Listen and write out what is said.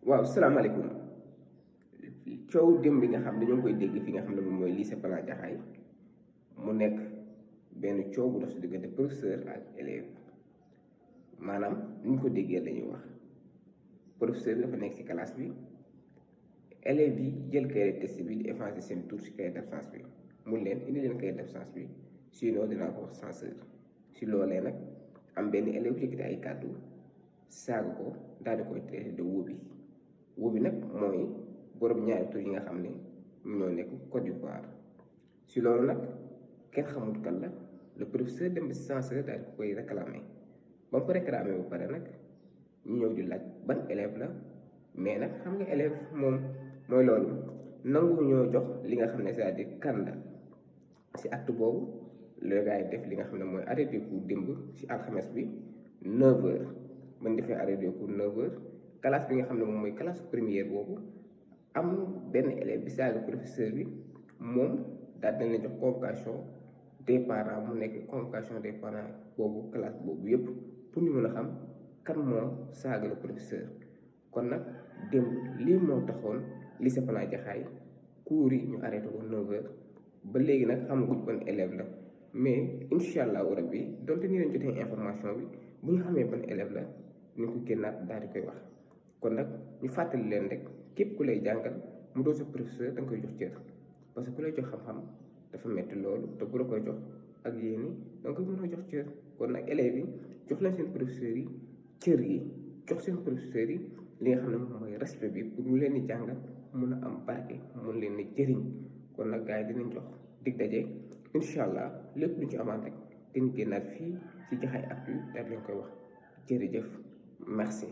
waaw salaamaaleykum. coow démb bi nga xam dañoo koy dégg fi nga xam ne moom mooy lycée Plan Jaxaay mu nekk benn coow bu dox si diggante professeur ak élève maanaam ni ñu ko déggee lañuy wax professeur bi dafa nekk si classe bi élèves yi jël cahier de test bi di effacer seen tur si cahier d'absence bi mun leen indi leen cahier d'absence bi sinon dinaa ko wax censeur si loolee nag am benn élève yëkkati ay kàddu saaga ko daal di koy traité de wobi nag mooy borom ñaari tur yi nga xam ne ñoo nekk Côte d'Ivoire si loolu nag kenn xamul kan la le professeur dem ba si censeur daal di koy réclamer ba mu ko réclamer ba pare nag ñu ñëw di laaj ban élève la mais nag xam nga élève moom mooy loolu nangu ñoo jox li nga xam ne c'est-à-dire kan la si acte boobu le gars yi def li nga xam ne mooy arrêt de cours démb si alxames bi 9h bañ defee arrêt de cours 9h classe bi nga xam ne moom mooy classe première boobu am benn élève bi saaga professeur bi moom daal dina leen jox convocation des parents mu nekk convocation des parents boobu classe boobu yëpp pour ñu mën a xam kan moo saaga le professeur. kon nag démb lii moo taxoon lycée Plan Jaxaay cours yi ñu arrêté ko 9h ba léegi nag xamaguñ ban élève la mais incha allahu rabbi donte ni leen jotee information bi bu ñu xamee ban élève la ñu ko génnaat daal di koy wax. kon nag ñu fàttali leen rek képp ku lay jàngal mu doon sa professeur da nga koy jox cër parce que ku lay jox xam-xam dafa metti loolu te bu la koy jox ak yéen da nga koy mën a jox cër. kon nag élèves yi jox leen seen professeurs yi cër yi jox seen professeurs yi li nga xam ne moom mooy respect bi pour mu leen di jàngal mun a am barke mun leen di jëriñ. kon nag gars yi dinañ jox dig daje incha allah lépp lu ñu ci amaat rek dinañ génnaat fii ci Jaxaay Actu daal leen koy wax jërëjëf merci.